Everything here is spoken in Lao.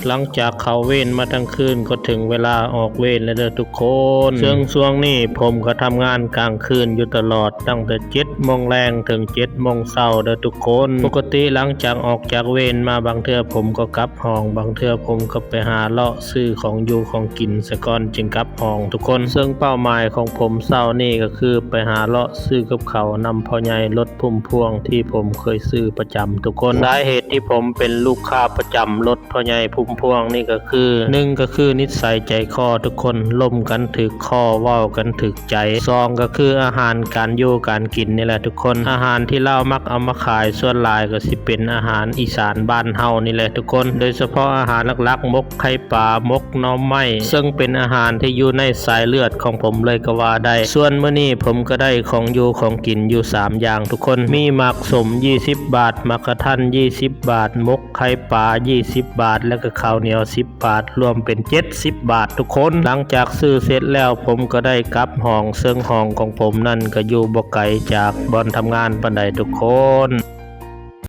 ຫຼັງຈາກເຂົ້າເວນມາທັງຄືນ ກໍເຖິງເວລາອອກເວນແລ້ວເດີທຸກຄົນ. ເຊິ່ງຊ່ວງນີ້ຜົມກໍທຳງານກາງຄືນຢູ່ຕະຫຼອດ ຕັ້ງແຕ່ເຈັດໂມງແລງເຖິງເຈັດໂມງເຊົ້າເດີທຸກຄົນ. ປົກກະຕິຫຼັງຈາກອອກຈາກເວນມາ ບາງເທື່ອຜົມກໍກັບຫ້ອງ, ບາງເທື່ອຜົມກໍໄປຫາເລາະຊື້ຂອງຢູ່ຂອງກິນສາກ່ອນຈຶ່ງກັບຫ້ອງທຸກຄົນ. ເຊິ່ງເປົ້າໝາຍຂອງຜົມເຊົ້ານີ້ກໍຄືໄປຫາເລາະຊື້ກັບເຂົ້ານຳພໍ່ໃຫຍ່ລົດພຸ້ມພວງທີ່ຜົມເຄີຍຊື້ປະຈຳທຸກຄົນ. ສາເຫດທີ່ຜົມເປັນລູກຄ້າປະຈຳລົດ ພໍ່ໃຫຍ່ພຸ້ມພວງນີ້ກໍຄື ໜຶ່ງກໍຄືນິດໄສໃຈຄໍທຸກຄົນ, ລົມກັນຖືກຄໍ ເວົ້າກັນຖືກໃຈ. ສອງກໍຄືອາຫານການຢູ່ການກິນນີ້ແຫຼະທຸກຄົນ. ອາຫານທີ່ລາວມັກເອົາມາຂາຍສ່ວນຫຼາຍກໍຊິເປັນອາຫານອີສານບ້ານເຮົານີ້ແຫຼະທຸກຄົນ, ໂດຍສະເພາະອາຫານຫຼັກໆ ໝົກໄຂ່ປາ, ໝົກໜໍ່ໄມ້, ເຊິ່ງເປັນອາຫານທີ່ຢູ່ໃນສາຍເລືອດຂອງຜົມເລີຍກໍວ່າໄດ້. ສ່ວນມື້ນີ້ຜົມກໍໄດ້ຂອງຢູ່ຂອງກິນຢູ່ສາມຢ່າງທຸກຄົນ, ມີໝາກສົ້ມ ຊາວບາດ, ໝາກກະທັນ ຊາວບາດ, ໝົກ ໄຂ່ປາ ຊາວບາດ ແລະກະເຂົ້າໜຽວ ສິບບາດ ລວມເປັນ ເຈັດສິບບາດທຸກຄົນ. ຫຼັງຈາກຊື້ເສັດແລ້ວ ຜົມກໍໄດ້ກັບຫ້ອງ, ເຊິ່ງຫ້ອງຂອງຜົມນັ້ນກໍຢູ່ບໍ່ໄກຈາກບ່ອນທຳງານປານໃດທຸກຄົນ.